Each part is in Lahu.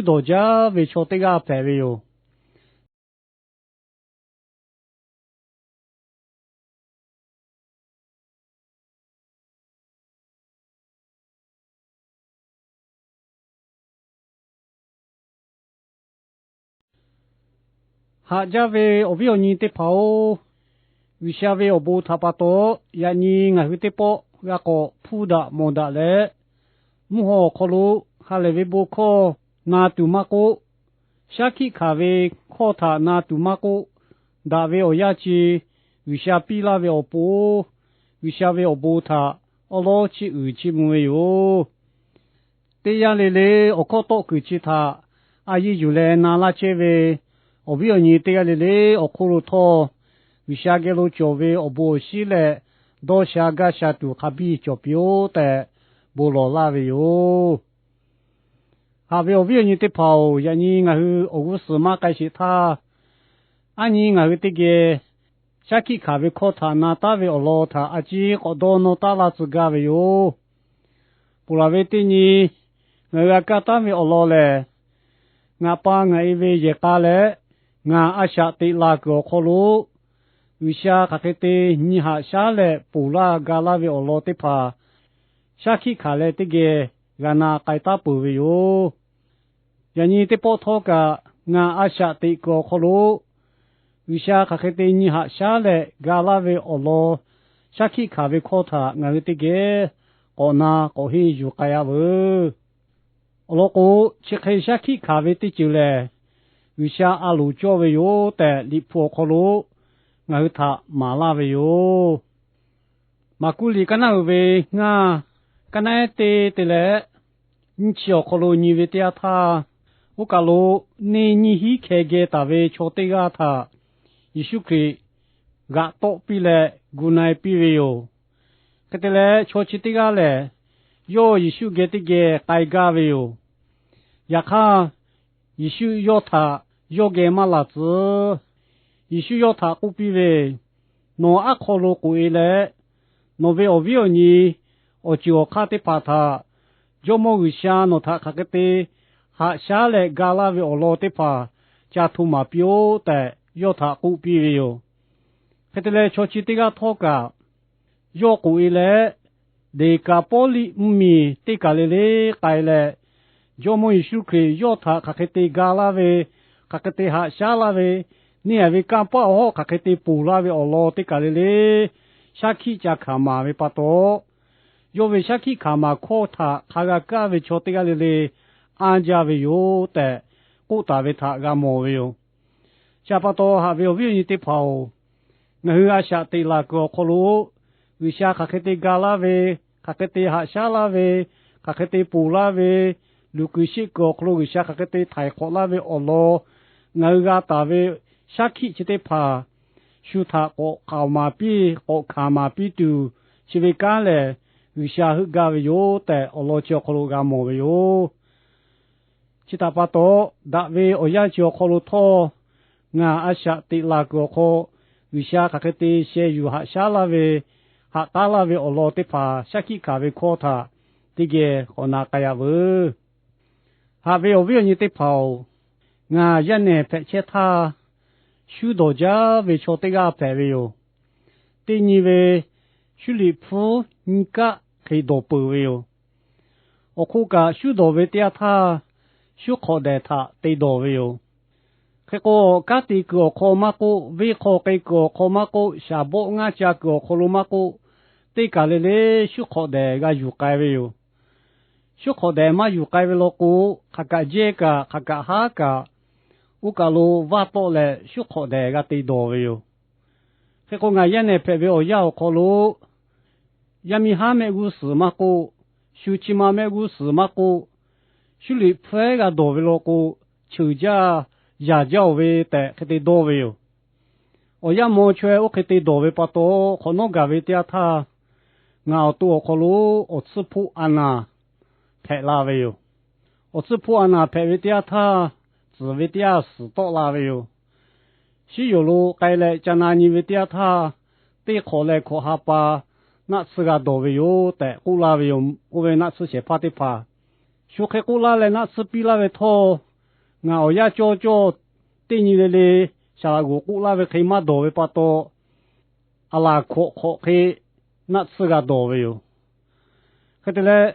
shu dawˬ jaˇ ve chaw teˇ g'aˇ hpehꞈ ve yoˬ. Haꞈ jaˇ ve awˬ viˉ awˬ nyi teˇ hpaˍ-oˬ, G'uiˬsha ve awˬ bon htaꞈ pa taw, yaꞈ nyi ngaˬ hui teˇ pawˆ g'a k'awꞈ hpuˇ daꞈ mawˬ daꞈ leh, mvuhˇ haw awˬ hk'aw lo ha lehˬ ve bon hkawˇ na tuˬ maˇ k'oˆ, shaˉ hkiˆ hkanˍ ve hkawˇ htaꞈ na tuˬ maˇ k'oˆ, daꞈ ve awˬ yanˇ chi G'uiˬsha piˇ laˇ ve awˬ pon, G'uiˬsha ve awˬ bon htaꞈ awˉ lawˉ chiˇ uiˍ chiˇ mvuh ve yoˬ. Teˇ yanˇ le le awˬ hkawˇ tawˆ kuiˬ chi htaꞈ a yiˇ yuˬ leh na laˇ chehˇ ve awˬ viˉ awˬ nyi teˇ g'aˇ le le awˬ hk'oˆ lo htawˇ, G'uiˬsha geh lo cawˬ ve awˬ bon awˬ shinˉ leh dawˇ sha gaˇ sha tuˬ hk'a biˇ cawˬ piˇ-oˆ tehꞈ bon lawˬ laˇ ve yoˬ. Haꞈ ve awˬ viˉ awˬ nyi teˇ hpaˍ-oˬ, yaꞈ nyi ngaˬ hui awˬ g'uˇ suhˍ maˇ k'ai sheˍ htaˇ, aˉ nyi ngaˬ hui teˇ geh shaˉ hkiˆ hkanˍ ve hkawˇ htaꞈ na taˉ ve awˬ lawn htaꞈ a ciˉ k'awꞈ dawˇ nawˇ taˉ laˇ tcuh gaˇ ve yoˬ. Ponˬ laˬ ve teˇ nyi, ngaˬ hui g'a kaˇ taˉ ve awˬ lawn lehˬ, ngaˬ pa ngaˬ e ve yehˬ k'a leh ngaˬ a shaꞈ teꞈ la kuiˬ awˬ hk'aw lo, G'uiˬsha hk'aˬ hk'e te nyi haꞈ shaˉ leh ponˬ laˇ ga laˇ ve awˬ lawn teˇ hpaˍ shaˉ hkiˆ hkanˍ leh teˇ geh g'a na k'ai taˉ peuˬ ve yoˬ. Yaꞈ nyi teˇ pawˆ htawˇ kaꞈ ngaˬ a shaꞈ teꞈ kuiˬ awˬ hk'aw lo G'uiˬsha hk'aˬ hk'e te nyi haꞈ shaˉ leh ga laˇ ve awˬ lawn shaˉ hkiˆ hkanˍ ve hkawˇ htaꞈ ngaˬ hui teˇ geh k'awꞈ na k'awꞈ henˇ yuˬ k'ai-a veuˬ. Awˬ lawn k'o, chi hk'e shaˉ hkiˆ hkanˍ ve teˇ ceuˬ lehˬ, G'uiˬsha a loˍ cawˇ ve yoˬ tehꞈ Liꞈ hpu awˬ hk'aw lo ngaˬ hui htaꞈ maˍ laˇ ve yoˬ. Maˍkuˆ liꞈ kaˉ naˉ uiˍ ve ngaˇ, kaˉ naˉ ehˉ teˇ te leh nyiˇ chi awˬ hk'aw lo nyi ve teˇ yanˇ htaˇ, oˇ kaˬ lo neˇ nyiˇ hinˉ hkeh geh taˍ ve chaw teˇ g'aˇ htaꞈ Yeˍsuˆ Hkriꞈ g'aꞈ tawˆ piˇ leh gu na-e piˇ ve yoˬ. Hk'e te leh, chaw chi teˇ g'aˇ lehˬ, yawˇ Yeˍsuˆ geh teˇ geh k'ai gaˇ ve yoˬ. Yaꞈ hk'aˇ, Yeˍsuˆ yawˇ htaꞈ yawˇ geh maˇ laˬ tcuh. Yeˍsuˆ yawˇ htaꞈ k'oˆ piˇ ve, Nawˬ aˉ hk'aw lo k'oꞈ-e leh, nawˬ ve awˬ viˉ awˬ nyi awˬ ceuˬ awˬ hk'aˇ teˇ hpaˍ htaꞈ Jawˇmawˇ G'uiˬsha nawˬ htaꞈ hk'aˬ hk'e te haꞈ shaˉ leh ga laˇ ve awˬ lawn teˇ hpaˍ ca hto maˍ piˇ-oˆ tehꞈ yawˇ htaꞈ k'oˆ piˇ ve yoˬ. Hk'e te leh, chaw chi teˇ g'aˇ htawˇ kaꞈ yawˇ k'oꞈ-e leh, Deˍkaˍpawˇliˆ mvuhˇmiˬ teˇ kaˬ le le k'ai leh, Jawˇmawˇ Yeˍsuˆ Hkriꞈ yawˇ htaꞈ hk'aˬ hk'e te ga laˇ ve, hk'aˬ hk'e te haꞈ shaˉ laˇ ve, neˇ haiˬ ve kanˇ paˆ awˬ hawˉ hk'aˬ hk'e te ponˬ laˇ ve awˬ lawn teˇ kaˬ le le shaˉ hkiˆ ca hkanˍ maˍ ve pa taw, yawˇ ve shaˉ hkiˆ hkanˍ maˍ hkawˇ htaꞈ hk'a g'a kaˇ ve chaw teˇ g'aˇ le le anˇ jaˇ ve yoˬ tehꞈ k'oˆ taˍ ve htaꞈ g'a mawˬ ve yoˬ. Chi pa taw, haꞈ ve awˬ viˉ awˬ nyi teˇ hpaˍ-oˬ, ngaˬ hui a shaꞈ teꞈ laˬ kuiˬ awˬ hk'aw lo G'uiˬsha hk'aˬ hk'e te ga laˇ ve, hk'aˬ hk'e te haꞈ shaˉ laˇ ve, hk'aˬ hk'e te ponˬ laˇ ve, luˬ kuiˬ sheˆ kuiˬ awˬ hk'aw lo G'uiˬsha hk'aˬ hk'e te htaiˍ hk'awꞈ laˇ ve awˬ lawn ngaˬ hui g'a taˍ ve shaˉ hkiˆ chi teˇ hpaˍ shu htaꞈ k'awꞈ k'aoˍ maˍ piˇ, k'awꞈ hkanˍ maˍ piˇ tuˬ, chi ve kanˉ lehˬ G'uiˬsha heuˆ gaˇ ve yoˬ tehꞈ, awˬ lawn chi awˬ hk'aw lo g'a mawˬ ve yoˬ. Chi htaꞈ pa taw, daꞈ ve awˬ yanˇ chi awˬ hk'aw lo htawˇ, ngaˬ a shaꞈ teꞈ laˬ kuiˬ awˬ hk'aw G'uiˬsha hk'aˬ hk'e te sheh yuˬ haꞈ shaˉ laˇ ve, haꞈ k'aˉ laˇ ve awˬ lawn teˇ hpaˍ shaˉ hkiˆ hkanˍ ve hkawˇ htaꞈ teˇ geh k'awꞈ na k'ai-a veuˬ. Haꞈ ve awˬ viˉ awˬ nyi teˇ hpaˍ-oˬ, ngaˬ yaˇ nehˬ hpehꞈ chehˇ htaˇ, shu dawˬ jaˇ ve chaw teˇ g'aˇ hpehꞈ ve yoˬ. Teˇ nyi ve, shuˉ liꞈ hpfuhˇ nyiˇ kaˆ hk'e dawˬ peuˬ ve yoˬ. Awˬ hk'oˆ kaꞈ, shuˉ dawˬ ve teˇ yanˇ htaˇ, shuˉ hk'awꞈ dehˬ htaꞈ te dawˬ ve yoˬ. Hk'e k'o, kanˉ te kuiˬ awˬ hk'aw maˇ k'oˆ, venˇ hk'aw k'ai kuiˬ awˬ hk'aw maˇ k'oˆ, shaˍ bawˆ ngaˇ ca kuiˬ awˬ hk'aw lo maˇ k'oˆ, teˇ kaˬ le le shuˉ hk'awꞈ dehˬ g'a yuˬ k'ai ve yoˬ. Shuˉ hk'awꞈ dehˬ maˇ yuˬ k'ai ve law k'o, hk'aˬ kaꞈ jehˇ kaꞈ, hk'aˬ kaꞈ haˉ kaꞈ, oˇ kaˬ lo vaˇ tawˆ leh shuˉ hk'awꞈ dehˬ g'a te dawˬ ve yoˬ. Hk'e k'o, ngaˬ yaˇ nehˬ hpehꞈ ve awˬ yanˇ awˬ hk'aw lo, yaˇ miˇ haˉ mehˆ g'uˇ suhˍ maˇ k'oˆ, shu chi ma mehˆ g'uˇ suhˍ maˇ k'oˆ, shuˉ liꞈ hpfuhˇ ehˉ g'a dawˬ ve law k'o, cheuˬ jaˇ, yaˬ jaˇ-oˬ ve tehꞈ hk'e te dawˇ ve yoˬ. Awˬ yanˇ maw chaweh oˇ hk'e te dawˬ ve pa taw, hk'awꞈ nawˉ gaˬ ve teˇ yanˇ htaˇ, ngaˬ awˬ to awˬ hk'aw lo awˬ tsuhˇ hpoˆ a naˬ hpehꞈ la ve yoˬ. Awˬ tsuhˇ hpoˆ a naˬ hpehꞈ ve teˇ yanˇ htaˇ, tcuhˍ ve teˇ yanˇ suhˍ tawˆ la ve yoˬ. Shiˉ yonˍ lo k'ai leh ca na nyi ve teˇ yanˇ htaˇ, teˇ hk'awꞈ leh hkawꞈ ha pa naˆ tsuhˇ g'a dawˬ ve yoˬ tehꞈ k'oˆ laˇ ve yoˬ. Oˇ ve naˆ tsuhˇ shehˍ hpaˇ teˇ hpaˍ, shu hk'e k'oˆ laˇ leh naˆ tsuhˇ piˇ laˇ ve htawˇ, Ngaˬ awˬ yanˇ cawˇ cawˇ teˇ nyi le le saˍ laꞈ g'oˍ k'oˆ laˇ ve hk'e maˇ dawˬ ve pa taw, aˬ laˬ hkawꞈ hk'awꞈ hk'e naˆ tsuhˇ g'a dawˬ ve yoˬ. Hk'e te leh,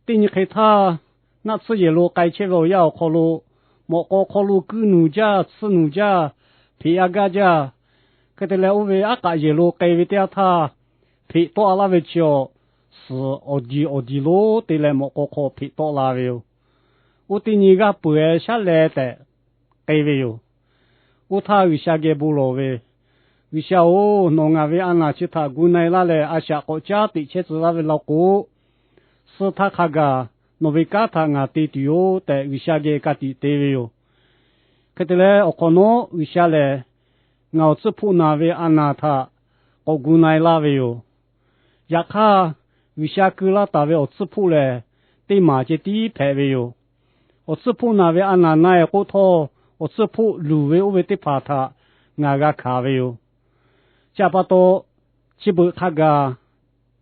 teˇ nyi hk'e htaˇ, naˆ tsuhˇ yehˬ lo k'ai chehˇ ve awˬ yanˇ awˬ hk'aw lo, mawꞈ k'aw hk'aw lo kuiˇ nuˬ jaˇ, tsuhˇ nuˬ jaˇ, hpeꞈ a gaˇ jaˇ. Hk'e te leh, oˇ ve aˉ k'aꞈ yehˬ lo k'ai ve teˇ yanˇ htaˇ, hpeꞈ tawˆ a laˇ ve chi awˬ suhˍ awˬ diˬ awˬ diˬ lonˉ te leh mawꞈ k'aw hk'aw hpeꞈ tawˆ la ve yoˬ. Oˇ teˇ nyi g'aˇ peuˬ-e shaˉ leh tehꞈ k'ai ve yoˬ. Oˇ htaˇ G'uiˬsha geh bon lawˬ ve, G'uiˬsha-oˬ, nawˬ ngaˬ ve a naˬ chi htaꞈ gu na-e laˇ leh, a shaꞈ k'awꞈ caˉ teꞈ chehˇ tcuh laˇ ve law k'o, suh htaˇ hk'a gaˬ nawˬ ve kanˉ htaꞈ ngaˬ te tuˬ yoˬ tehꞈ, G'uiˬsha geh ka tiꞈ te ve yoˬ. Hk'e te leh, awˬ hk'awꞈ nawˉ G'uiˬsha lehˬ ngaˬ awˬ tsuhˇ hpoˆ naˬ ve a naˬ htaꞈ k'awꞈ gu na-e laˇ ve yoˬ. Yaꞈ hk'aˇ, G'uiˬsha keu laˇ taˍ ve awˬ tsuhˇ hpoˆ lehˬ, teˇ maˍ ceh tiˉ hpehꞈ ve yoˬ. Awˬ tsuhˇ hpoˆ naˬ ve a naˬ na-e k'oˆ htawˇ, awˬ tsuhˇ hpoˆ luˬ ve oˇ ve teˇ hpaˍ htaꞈ ngaˬ g'a hkanˍ ve yoˬ. Chi pa taw, chi beuꞈ hk'a gaˬ,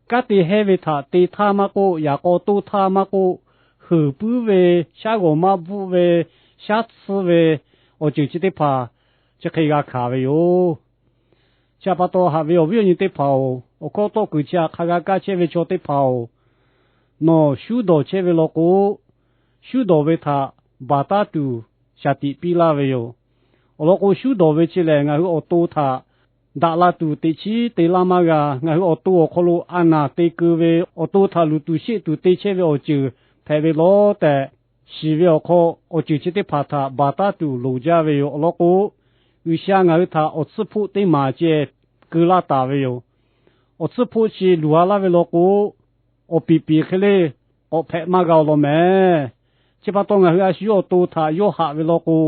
kanˉ te hehnˇ ve htaꞈ te htaˇ maˇ k'oˆ, yaꞈ k'aw toˇ htaˇ maˇ k'oˆ, heuˬ puiˉ ve, shaˉ g'awˬ maˇ bvuhˆ ve, shaˉ tsuhˇ ve awˬ ceuˬ chi teˇ hpaˍ chi hk'e g'a hkanˍ ve yoˬ. Chi pa taw, haꞈ ve awˬ viˉ awˬ nyi teˇ hpaˍ-oˬ, awˬ hkawˇ tawˆ kuiˬ chi htaꞈ hk'a g'a kaˇ chehˇ ve chaw teˇ hpaˍ-oˬ, nawˬ shuˉ dawˬ chehˇ ve law k'o, shuˉ dawˬ ve htaꞈ baˬ taˉ tuˬ shaˍ tiꞈ piˇ laˇ ve yoˬ. Awˬ lawn k'o, shuˉ dawˬ ve chi lehˬ, ngaˬ hui awˬ to htaꞈ daꞈ la tuˬ teꞈ chiˉ te laˇ maˇ g'a. Ngaˬ hui awˬ to awˬ hk'aw lo a naˬ te keu ve, awˬ to htaꞈ luˬ tuˬ sheˆ tuˬ te chehˇ ve awˬ ceuˬ hpehꞈ ve law tehꞈ, shiˍ ve awˬ hk'aw awˬ ceuˬ chi teˇ hpaˍ htaꞈ baˬ taˉ tuˬ loˍ jaˇ ve yoˬ. Awˬ lawn k'o, G'uiˬsha ngaˬ hui htaꞈ awˬ tsuhˇ hpoˆ teˇ maˍ ceh keu laˇ taˍ ve yoˬ. Awˬ tsuhˇ hpoˆ chi luˬ a laˇ ve law k'o, awˬ piˍ piˍ hk'e le k'awꞈ hpehꞈ maˇ g'a-oˬ law mehˍ. Chi pa taw, ngaˬ hui a shu yawˇ awˬ to htaꞈ yawˇ haꞈ ve law k'o,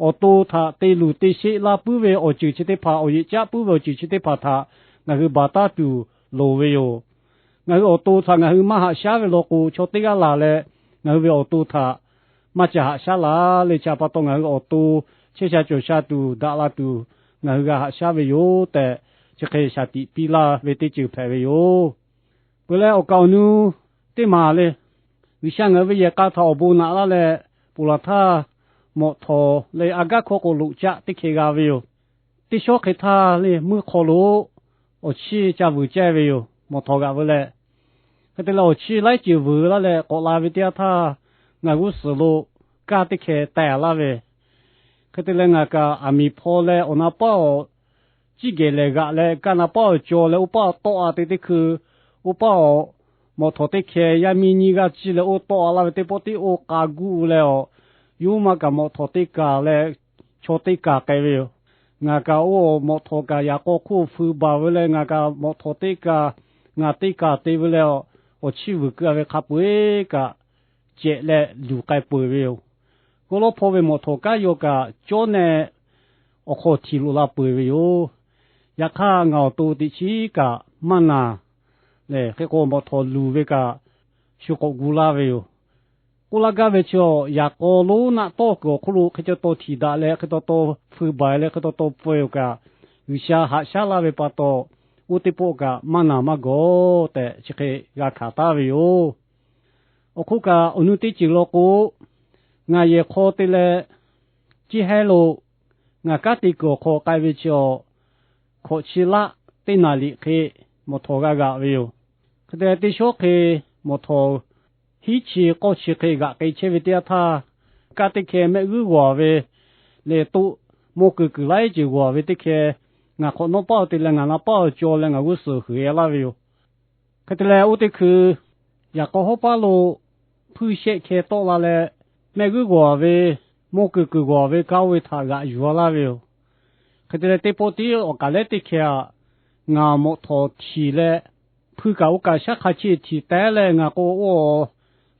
awˬ to htaꞈ te luˬ te sheˆ laˇ puiˉ ve awˬ ceuˬ chi teˇ hpaˍ, awˬ yeꞈ caˆ puiˉ ve awˬ ceuˬ chi teˇ hpaˍ htaꞈ ngaˬ hui baˬ taˉ tuˬ loˍ ve yoˬ. Ngaˬ hui awˬ to htaꞈ ngaˬ hui maˇ haꞈ shaˉ ve law k'o, chaw teˇ g'aˇ laˬ leh ngaˬ hui ve awˬ to htaꞈ maˇ ca haꞈ shaˉ laˇ le. Chi pa taw, ngaˬ hui awˬ to chehˇ sha cawˬ sha tuˬ daꞈ la tuˬ ngaˬ hui g'a haꞈ shaˉ ve yoˬ tehꞈ, chi hk'e shaˍ tiꞈ piˇ laˇ ve teˇ ceuˬ hpehꞈ ve yoˬ. Peuˬ leh, awˬ kaˍ awˬ nu teˇ maˍ le, G'uiˬsha ngaˬ hui ve yehˬ k'a htaꞈ awˬ bon naꞈ laˇ leh, ponˬ laˬ htaˇ mawꞈ htawˍ leh a gaˇ hkawˇ k'o loꞈ caˆ teˇ hkeh g'a ve yoˬ. Teˇ shawˉ hk'e htaˇ le, meuˇ hk'aw lo awˬ chiˇ ca vuiˬ cehˇ ve yoˬ, mawˬ htawˍ g'aꞈ veu leh. Hk'e te leh, awˬ chiˇ laiˉ ceuˬ vuiˬ laˇ leh k'awꞈ la ve teˇ yanˇ htaˇ, ngaˬ g'uˇ suhˍ lo kaˇ teˇ hkeh teh laˇ ve. Hk'e te leh, ngaˬ kaꞈ aˬ miˍ hpaw leh awˬ na paˉ awˬ ciˇ gehˬ lehˬ g'aꞈ leh, kaˇ na paˉ awˬ caw leh oˇ paˉ tawˆ a te teˇ hkui, oˇ paˉ awˬ mawꞈ htawˍ teˇ hkeh yaˇ miˇ nyiˇ g'aˇ ciˇ leh oˇ tawˆ a laˇ ve teˇ pawˆ tiˉ oˇ k'a guˇ leh awˬ, yawˇ maˇ kaꞈ mawꞈ htawˍ teˇ kaˬ leh chaw teˇ kaˬ k'ai ve yoˬ. Ngaˬ kaꞈ oˇ mawꞈ htawˍ kaꞈ yaꞈ k'aw hk'oˆ feu baˬ ve leh, ngaˬ kaꞈ mawꞈ htawˍ teˇ kaˬ, ngaˬ teˇ kaˬ te ve leh, awˬ chiˇ vuiˬ keu a ve hk'a peu-eˬ kaꞈ cehꞈ leh luˬ k'ai peuˬ ve yoˬ. K'o lawˇ hpaw ve mawꞈ htawˍ kanˉ yaw kaꞈ cawˇ neh awˬ hk'aw htiˍ loꞈ la peuˬ ve yoˬ. Yaꞈ hk'aˇ, ngaˬ awˬ to teꞈ chiˉ kaꞈ maˇ naˬ lehˬ, hk'e k'o mawꞈ htawˍ luˬ ve kaꞈ shu k'awꞈ gu laˇ ve yoˬ. K'oˆ laˇ gaˇ ve chi awˬ, yaꞈ k'aw lonˉ naˆ tawˆ kuiˬ awˬ hk'oˆ lo hk'e taw taw htiˍ daꞈ leh, hk'e taw taw feu baˬ leh, hk'e taw taw pfuh-e-oˬ kaꞈ, G'uiˬsha haꞈ shaˉ laˇ ve pa taw, oˇ teˇ pawˆ kaꞈ maˇ naˬ maˇ gawˬ tehꞈ chi hk'e g'a hkanˍ taˍ ve yoˬ. Awˬ hk'oˆ kaꞈ, awˬ nu teˇ ceuˬ law k'o, ngaˬ yehˬ hk'aw te leh, ciˇ hehnˇ lo ngaˬ kanˉ te kuiˬ awˬ hk'aw k'ai ve chi awˬ, hkawꞈ chi laˆ teˇ naˍ liꞈ hk'e mawˬ htawˍ g'a g'aꞈ ve yoˬ. Hk'e te leh, teˇ shawˉ hk'e mawˬ htawˍ hiˉ chi k'awˇ chi hk'e g'aꞈ k'ai chehˇ ve teˇ yanˇ htaˇ, kanˉ teˇ hkeh mehˆ g'uiˇ g'awˬ ve lehˬ, toˆ mawˇ keu kuiˬ laiˉ ceuˬ g'awˬ ve teˇ hkeh, ngaˬ hk'awꞈ nawˉ paˉ awˬ te leh ngaˬ na paˉ awˬ caw leh ngaˬ g'uˇ suhˍ huiˍ e laˇ ve yoˬ. Hk'e te leh, oˇ teˇ hkui yaꞈ k'aw hawˉ paˉ lo hpuiˇ shehˆ hkeh tawˆ la leh, mehˆ g'uiˇ g'awˬ ve, mawˇ keu kuiˬ g'awˬ ve kanˉ oˇ ve htaꞈ g'aꞈ yuˬ a laˇ ve yoˬ. Hk'e te leh, teˇ pawˆ tiˉ awˬ kaˬ lehˉ teˇ hkeh aꞈ, ngaˬ mawꞈ htawˍ htiˍ leh, hpuiˇ kaꞈ oˇ kaꞈ shaˉ hk'a chehˇ htiˍ teh leh, ngaˬ k'o oˇ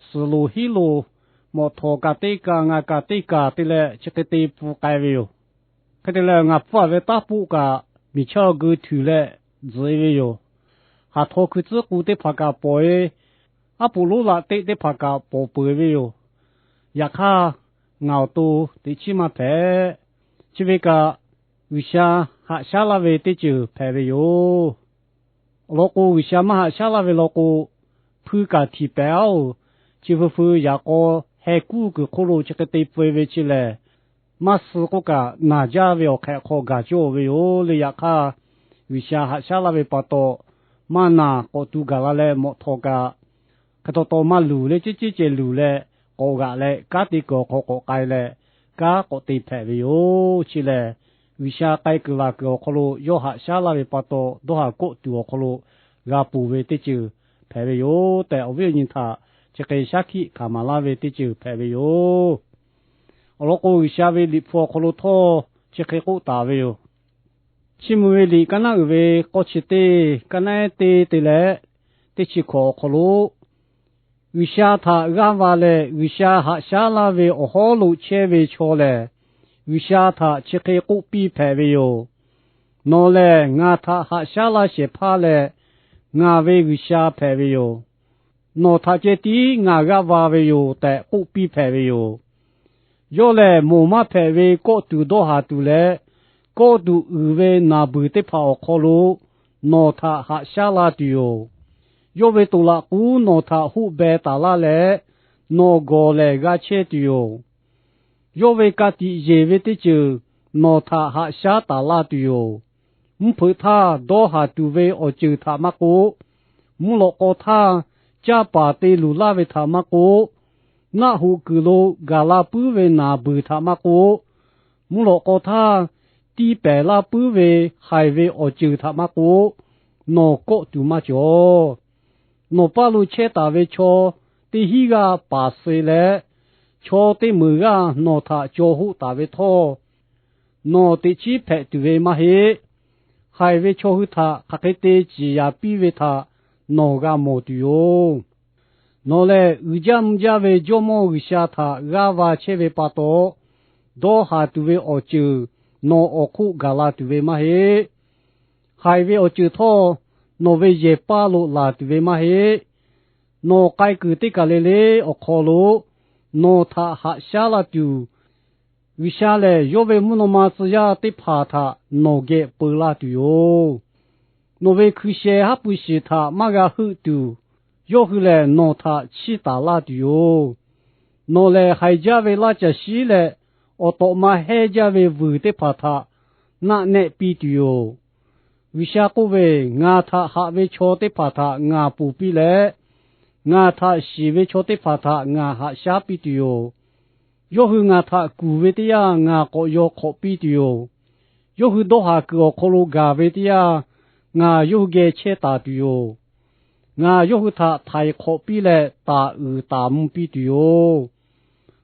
suhˍ loˍ hiˉ loˍ mawꞈ htawˍ kaꞈ teˇ kaˬ, ngaˬ kaꞈ teˇ kaˬ te leh chi hk'e te pfuhˇ k'ai ve yoˬ. Hk'e te leh, ngaˬ pfuhˇ ve taˇ poˆ kaꞈ miˬ chaˇ geu tuˬ leh tzuhꞈ e ve yoˬ. Haˍ htaw hkui tcuhˉ k'u teˇ hpaˍ kaꞈ pawˬ e, aˉ poꞈ lonˉ laꞈ teˆ teˇ hpaˍ kaꞈ pawˬ peuˬ ve yoˬ. Yaꞈ hk'aˇ, ngaˬ awˬ to teꞈ chiˉ maˇ hpehꞈ. Chi ve kaꞈ, G'uiˬsha haꞈ shaˉ laˇ ve teˇ ceuˬ hpehꞈ ve yoˬ. Awˬ lawn k'o, G'uiˬsha maˇ haꞈ shaˉ laˇ ve law k'o, hpuiˇ kaꞈ htiˍ pehˍ aˉ-oˬ, chi hpu hpu yaꞈ k'aw heh kuˇ kuiˬ hk'oˆ lo chi hk'e te pfuhˇ e ve chi lehˬ, maˇ suh k'oˆ kaꞈ, naˬ jaˇ ve awˬ hk'ehꞈ hk'aw gaˬ cawˇ ve yoˬ le. Yaꞈ hk'aˇ, G'uiˬsha haꞈ shaˉ laˇ ve pa taw, maˇ naˬ k'awꞈ tu gaˬ la leh mawꞈ htaw kaꞈ, hk'e taw taw maˇ luˬ le, ceˇ ceˇ ceh luˬ leh k'awꞈ g'aꞈ leh, kanˉ te kuiˬ awˬ hk'aw k'awꞈ k'ai leh, kanˉ k'awꞈ te hpehꞈ ve yoˬ. Chi lehˬ, G'uiˬsha k'ai kuiˬ laˬ kuiˬ awˬ hk'aw lo yawˇ haꞈ shaˉ laˇ ve pa taw, dawˇ haˍ kawˆ tuˬ awˬ hk'aw lo g'a ponˬ ve teˇ ceuˬ hpehꞈ ve yoˬ tehꞈ, awˬ viˉ awˬ nyi htaꞈ chi hk'e shaˉ hkiˆ hkanˍ maˍ laˇ ve teˇ ceuˬ hpehꞈ ve yoˬ. Awˬ lawn k'o, G'uiˬsha ve Liꞈ hpu awˬ hk'aw lo htawˇ chi hk'e k'oˆ taˍ ve yoˬ. Chiˇ mvuh ve liꞈ kaˉ naˉ uiˍ ve k'awˇ chi teˇ, kaˉ naˉ eˉ teˇ te leh teˇ chi hkawꞈ awˬ hk'aw lo, G'uiˬsha htaꞈ g'aˇ va leh G'uiˬsha haꞈ shaˉ laˇ ve awˬ hawˉ lo chehˇ ve chaw lehˬ, G'uiˬsha htaꞈ chi hk'e k'oˆ piˇ hpehꞈ ve yoˬ. Nawˬ lehˬ ngaˬ htaꞈ haꞈ shaˉ laˇ shehˍ hpaˇ leh, ngaˬ ve G'uiˬsha hpehꞈ ve yoˬ. Nawˬ htaꞈ ceh tiˉ ngaˬ g'aˇ va ve yoˬ tehꞈ k'oˆ piˇ hpehꞈ ve yoˬ. Yawˇ lehˬ, moˬ maˇ hpehꞈ ve kawˆ tuˬ dawˇ haˍ tuˬ leh, kawˆ tuˬ uiˍ ve naˬ beuˬ teˇ hpaˍ awˬ hk'aw lo nawˬ htaꞈ haꞈ shaˉ la tuˬ yoˬ. Yawˇ ve toꞈ laꞈ k'uˉ nawˬ htaꞈ hoˆ beh taˍ laˇ leh, nawˬ gawˬ lehˬ g'a chehˇ tuˬ yoˬ. Yawˇ ve ka tiꞈ yeˬ ve teˇ ceuˬ nawˬ htaꞈ haꞈ shaˉ taˍ laˇ tuˬ yoˬ. Mvuhˇ hpeuꞈ htaˇ dawˇ haˍ tuˬ ve awˬ ceuˬ htaꞈ maˇ k'oˆ, mvuhˇ lawꞈ k'aw htaˇ caˇ paˍ te luˬ laˇ ve htaꞈ maˇ k'oˆ, naˆ hoꞈ kuiˬ lo gaˬ la puiˉ ve naˬ beuˬ htaꞈ maˇ k'oˆ, mvuhˇ lawꞈ k'aw htaˇ tiˇ pehˍ laˇ puiˉ ve haiˬ ve awˬ ceuˬ htaꞈ maˇ k'oˆ, nawˬ kawˆ tuˬ maˇ cawˬ. Nawˬ paˇ lo chehˇ taˍ ve chaw teˇ hinˉ g'aˇ paˍ suh leh, chaw teˇ meunˍ g'aˇ nawˬ htaꞈ caw hoˆ taˍ ve htawˇ, nawˬ teꞈ chiˉ hpehꞈ tuˬ ve maˇ heˆ. Haiˬ ve chaw hui htaꞈ hk'aˬ hk'e te ciˍ yaˍ piˇ ve htaꞈ nawˬ g'a mawˬ tuˬ yoˬ. Nawˬ lehˬ, uiˍ jaˇ mvuh jaˇ ve Jawˇmawˇ G'uiˬsha htaꞈ g'aˇ va chehˇ ve pa taw, dawˇ haˍ tuˬ ve awˬ ceuˬ nawˬ awˬ hk'oˆ gaˬ la tuˬ ve maˇ heˆ. Haiˬ ve awˬ ceuˬ htawˇ, nawˬ ve yehˬ paˇ lo laˬ tuˬ ve maˇ heˆ. Nawˬ k'ai kuiˬ teˇ kaˬ le le awˬ hk'aw lo nawˬ htaꞈ haꞈ shaˉ la tuˬ, G'uiˬsha lehˬ yawˇ ve mvuhˇ naw ma tcuh yaˇ teˇ hpaˍ htaꞈ nawˬ geh peu la tuˬ yoˬ. Nawˬ ve hkui sheh haˉ pui shiˍ htaꞈ maˇ g'a heuˆ tuˬ, yawˇ hui lehˬ nawˬ htaꞈ chiˇ taˍ laˇ tuˬ yoˬ. Nawˬ lehˬ, haiˬ jaˇ ve laˇ caˬ shiˉ leh awˬ tawꞈ ma hehnˇ jaˇ ve vuiˬ teˇ hpaˍ htaꞈ naˆ nehˆ piˇ tuˬ yoˬ. G'uiˬsha k'oˆ ve, Ngaˬ htaꞈ haꞈ ve chaw teˇ hpaˍ htaꞈ ngaˬ ponˬ piˇ leh, ngaˬ htaꞈ shiˍ ve chaw teˇ hpaˍ htaꞈ ngaˬ haꞈ shaˉ piˇ tuˬ yoˬ. Yawˇ hui ngaˬ htaꞈ kuˬ ve teˇ yanˇ, ngaˬ k'awꞈ yaw hk'awꞈ piˇ tuˬ yoˬ. Yawˇ hui dawˇ haˍ kuiˬ awˬ hk'aw lo gaˬ ve teˇ yanˇ, ngaˬ yawˇ hui geh chehˇ taˍ tuˬ yoˬ. Ngaˬ yawˇ hui htaꞈ htaiˍ hk'awꞈ piˇ leh, taˍ uiˍ taˍ mvuh piˇ tuˬ yoˬ.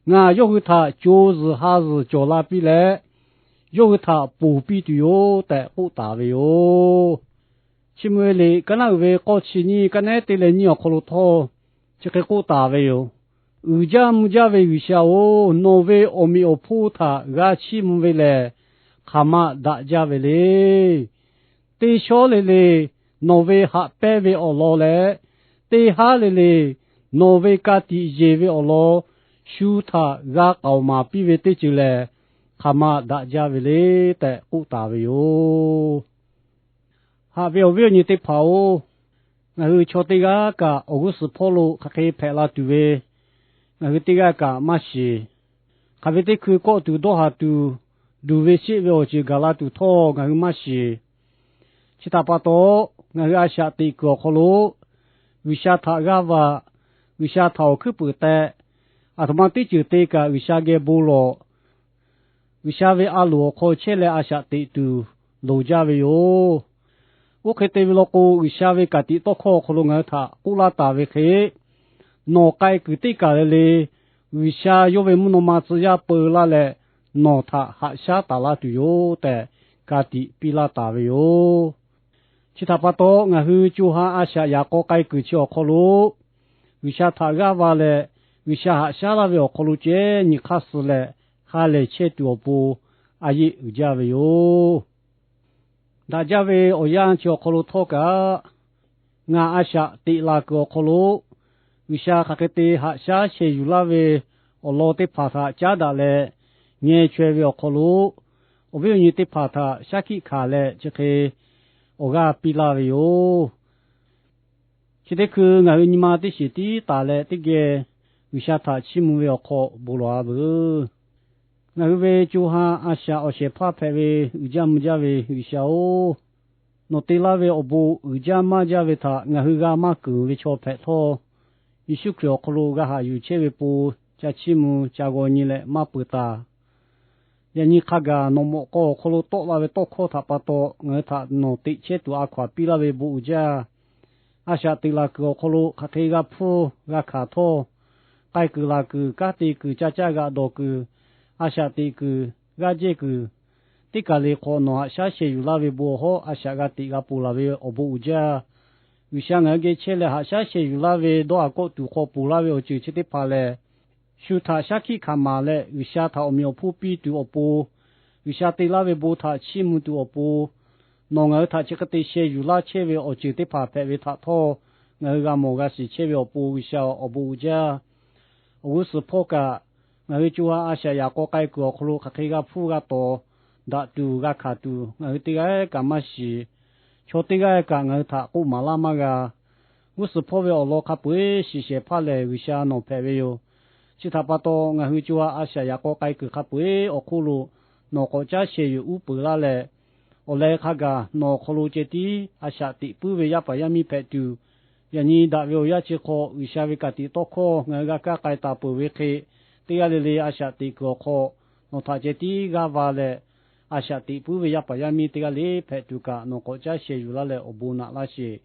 Ngaˬ yawˇ hui htaꞈ co zuhˬ ha zuhˬ cawˬ la piˇ leh, yawˇ hui htaꞈ ponˬ piˇ tuˬ yoˬ tehꞈ k'oˆ taˍ ve yoˬ. Chi mvuh ve liꞈ kaˉ naˉ uiˍ ve k'awˇ chi nyiˇ, kaˉ nehˉ teˇ leh nyiˇ awˬ hk'aw lo htawˇ, chi hk'e k'oˆ taˍ ve yoˬ. Uiˍ jaˇ mvuh jaˇ ve G'uiˬsha-oˬ, nawˬ ve awˬ meꞈ awˬ hponˇ htaꞈ g'a chiˇ mvuh ve lehˬ, hk'aˬ ma daꞈ jaˇ ve le. Teˇ shawˉ le le nawˬ ve haꞈ pehnˇ ve awˬ lawn leh, teˇ haˉ le le nawˬ ve ka tiꞈ yeˬ ve awˬ lawn, shu htaꞈ g'a k'aoˍ maˍ piˇ ve teˇ ceuˬ lehˬ, hk'aˬ ma daꞈ jaˇ ve le tehꞈ k'oˆ taˍ ve yoˬ. Haꞈ ve awˬ viˉ awˬ nyi teˇ hpaˍ-oˬ, ngaˬ hui chaw teˇ g'aˇ kaꞈ awˬ g'uˇ suhˍ hpawˇ lo hk'aˬ hk'e hpehꞈ la tuˬ ve ngaˬ hui teˇ g'aˇ kaꞈ maˇ shiˍ. Hk'aˬ ve teˇ hkui kawˆ tuˬ dawˇ haˍ tuˬ, duˬ ve sheˆ ve awˬ ceuˬ gaˬ la tuˬ htawˇ ngaˬ hui maˇ shiˍ. Chi htaꞈ pa taw, ngaˬ hui a shaꞈ teꞈ kuiˬ awˬ hk'aw lo G'uiˬsha htaꞈ g'aˇ va, G'uiˬsha htaꞈ awˬ hkuiˉ puiˍ teh, aˬ htoꞈ ma teˇ ceuˬ te kaꞈ G'uiˬsha geh bon lawˬ. G'uiˬsha ve a loˍ awˬ hk'aw chehˇ leh a shaꞈ teꞈ tuˬ loˍ jaˇ ve yoˬ. Oˇ hk'e te ve law k'o, G'uiˬsha ve ka tiꞈ tawˇ hkawˇ awˬ hk'aw lo ngaˬ hui htaꞈ k'oˆ laˇ taˍ ve hk'e, nawˬ k'ai kuiˬ teˇ kaˬ le le, G'uiˬsha yawˇ ve mvuhˇ naw ma tcuh yaˇ peu laˇ leh, nawˬ htaꞈ haꞈ shaˉ taˍ laˇ tuˬ yoˬ tehꞈ, ka tiꞈ piˇ laˇ taˍ ve yoˬ. Chi htaꞈ pa taw, ngaˬ hui co ha a shaꞈ yaꞈ k'aw k'ai kuiˬ chi awˬ hk'aw lo G'uiˬsha htaꞈ g'aˇ va leh, G'uiˬsha haꞈ shaˉ laˇ ve awˬ hk'aw lo ceh nyi hk'aˇ suh leh, ha lehˬ chehˇ tuˬ awˬ pon a yeˆ uiˍ jaˇ ve yoˬ. Daꞈ jaˇ ve awˬ yanˇ chi awˬ hk'aw lo htawˇ kaꞈ, ngaˬ a shaꞈ teꞈ la kuiˬ awˬ hk'aw lo G'uiˬsha hk'aˬ hk'e te haꞈ shaˉ sheh yuˬ laˇ ve awˬ lawn teˇ hpaˍ htaꞈ caˉ daꞈ leh, ngeh chaweh ve awˬ hk'aw lo awˬ viˉ awˬ nyi teˇ hpaˍ htaꞈ shaˉ hkiˆ hkanˍ leh chi hk'e awˬ g'aˇ piˇ laˇ ve yoˬ. Chi teˇ hkui ngaˬ hui nyi ma teˇ shiˍ tiˉ taˍ leh teˇ geh G'uiˬsha htaꞈ chiˇ mvuh ve awˬ hk'aw bon lawˬ-a veuˬ. Ngaˬ hui ve co ha a shaꞈ awˬ shehˍ hpaˇ hpehꞈ ve uiˍ jaˇ mvuh jaˇ ve G'uiˬsha-oˬ, nawˬ te laˇ ve awˬ bon uiˍ jaˇ maˇ jaˇ ve htaꞈ ngaˬ hui g'a maˇ keunˍ ve chaw hpehꞈ htawˇ, Yeˍsuˆ Hkriꞈ awˬ hk'aw lo g'a haꞈ yuˬ chehˇ ve pon ca chiˇ mvuh ca g'aw nyi leh maˇ peuˬ taˍ. Yaꞈ nyi hk'a gaˬ nawˬ mawꞈ k'aw awˬ hk'aw lo tawˆ la ve tawˇ hkawˇ htaꞈ pa taw ngaˬ hui htaꞈ nawˬ teꞈ chehˇ tuˬ a hkaw aˬ piˇ laˇ ve bon uiˍ jaˇ. A shaꞈ teꞈ laˬ kuiˬ awˬ hk'aw lo hk'aˬ hk'e g'a hpuˇ g'a hkanˍ htawˇ, k'ai kuiˬ laˬ kuiˬ kanˉ te kuiˬ ca caˇ g'aꞈ dawˬ kuiˬ, a shaꞈ teꞈ kuiˬ g'aˇ jehˇ kuiˬ, teˇ kaˬ le hk'awꞈ nawˬ haꞈ shaˉ sheh yuˬ laˇ ve bon awˬ hawˉ a shaꞈ g'a teꞈ g'a ponˬ laˬ ve awˬ bon uiˍ jaˇ. G'uiˬsha ngaˬ hui geh chehˇ leh haꞈ shaˉ sheh yuˬ laˇ ve dawˇ haˍ kawˆ tuˬ hk'aw ponˬ laˇ ve awˬ ceuˬ chi teˇ hpaˍ lehˬ, shu htaꞈ shaˉ hkiˆ hkanˍ maˍ leh G'uiˬsha htaꞈ awˬ meꞈ awˬ hponˇ piˇ tuˬ awˬ pon, G'uiˬsha te laˇ ve bon htaꞈ chiˇ mvuh tuˬ awˬ pon, nawˬ ngaˬ hui htaꞈ chi hk'e te sheh yuˬ laˇ chehˇ ve awˬ ceuˬ teˇ hpaˍ hpehꞈ ve htaꞈ htawˇ, ngaˬ hui g'a mawˬ g'a shiˍ chehˇ ve awˬ pon G'uiˬsha awˬ bon uiˍ jaˇ. Awˬ g'uˇ suhˍ hpawˇ kaꞈ, ngaˬ hui co ha a shaꞈ yaꞈ k'aw k'ai kuiˬ awˬ hk'aw lo hk'aˬ hk'e g'a hpuˇ g'a tawˍ, daꞈ tuˬ g'a hkanˍ tuˬ ngaˬ hui teˇ g'aˇ kaꞈ maˇ shiˍ. Chaw teˇ g'aˇ kaꞈ ngaˬ hui htaꞈ k'oˆ maˍ laˇ maˇ g'a. G'uˇ suhˍ hpawˇ ve awˬ lawn hk'a peu eˬ shiˍ shehˍ hpaˇ lehˬ G'uiˬsha nawˬ hpehꞈ ve yoˬ. Chi htaꞈ pa taw, ngaˬ hui co ha a shaꞈ yaꞈ k'aw k'ai kuiˬ hk'a peu eˬ awˬ hk'oˆ lo nawˬ k'awꞈ caˉ sheh yuˬ uˉ peunˍ laˇ leh, awˬ leh hk'a gaˬ nawˬ awˬ hk'aw lo ceh tiˉ a shaꞈ teꞈ puiˉ ve yaˇ paˍ yaˇ miˇ hpehꞈ tuˬ, yaꞈ nyi daꞈ ve awˬ yanˇ chi hk'aw G'uiˬsha ve ka tiꞈ tawˇ hkawˇ ngaˬ hui g'a kaˇ k'ai taˍ peuˬ ve hk'e, teˇ g'aˇ le le a shaꞈ teꞈ kuiˬ awˬ hk'aw nawˬ htaꞈ ceh tiˉ g'aˇ va leh, a shaꞈ teꞈ puiˉ ve yaˇ paˍ yaˇ miˇ teˇ g'aˇ le hpehꞈ tuˬ kaꞈ nawˬ k'awꞈ caˉ sheh yuˬ laˇ leh awˬ bon naꞈ laˇ sheˍ.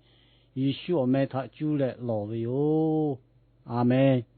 Yeˍsuˆ awˬ meh htaꞈ cuˇ leh lawˬ ve yoˬ. A menˬ.